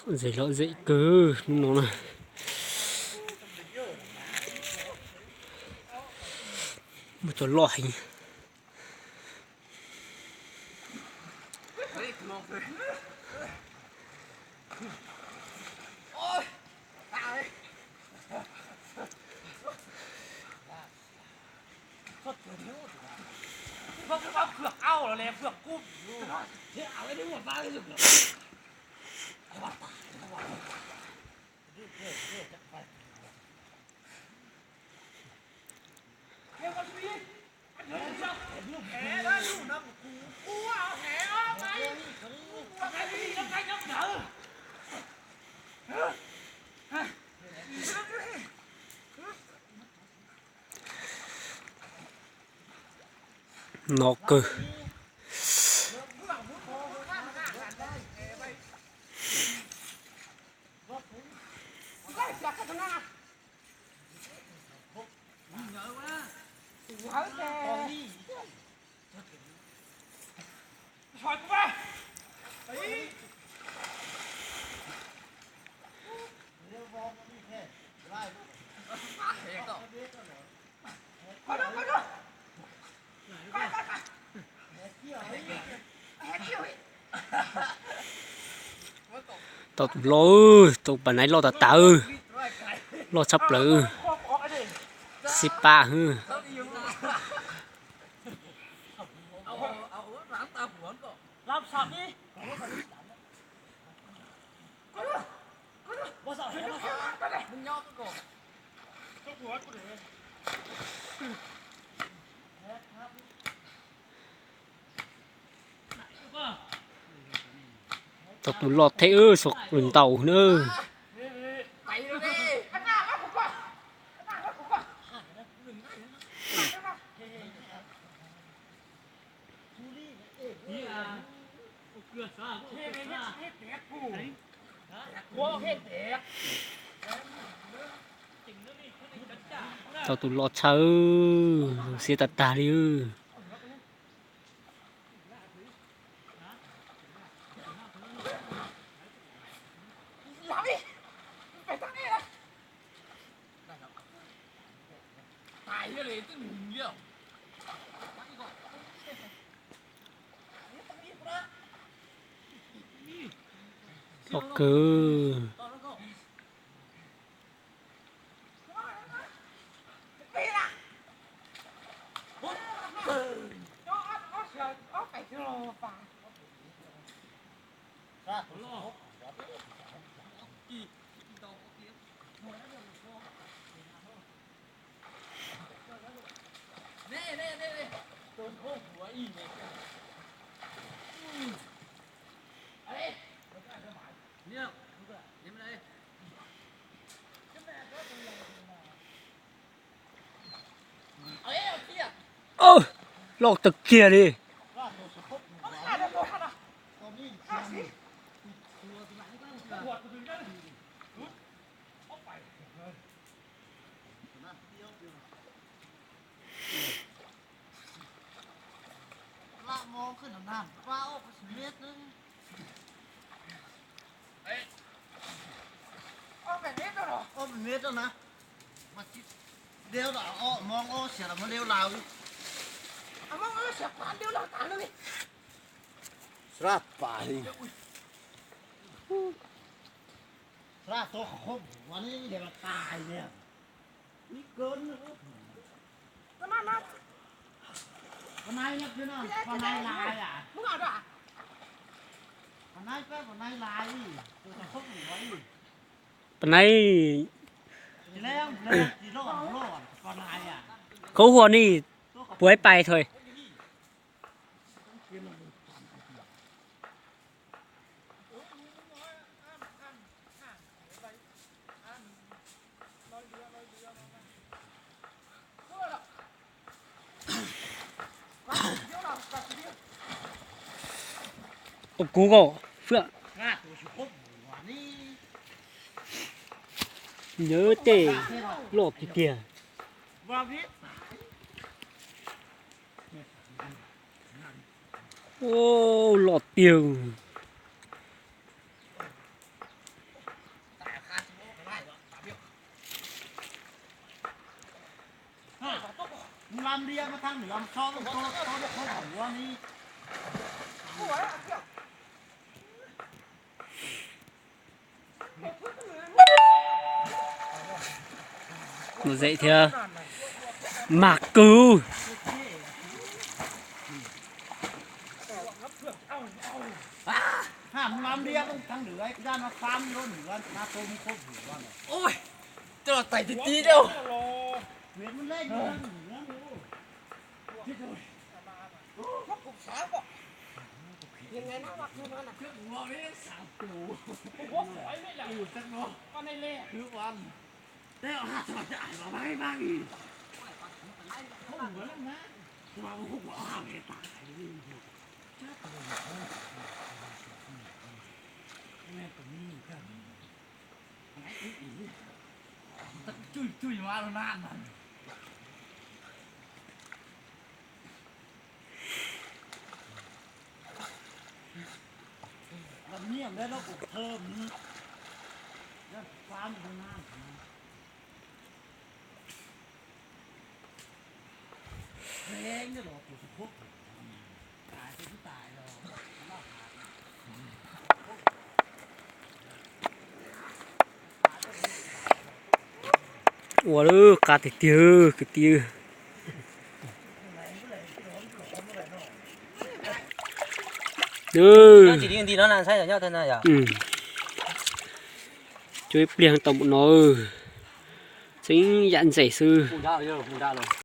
Zem lom zem kawg hnub no na. Muaj cov loj heev. No kawg. Tau tus loj, tau pas naiv loj tas tas, loj tshaj plaws, xib pab hwb. Tau tus loj thiab, sau ntaus na. Tau tus loj tshaj, xiab tag tag li. Loj kawg. Loj tag kiag li. Sab pam li. Pab nai, khauv huam ni, puav ib pais thôi. Ua kuv ko, Fwj. Nyob tej loj tiag tiag. Loj tiag. Nws zem thiab. Mas kwv. Coj los tais ti ti lauj. Ua lub qab tiag tiag kwv tij. Cua ib pliag tau npaum no, tseem yam ntxim xwb.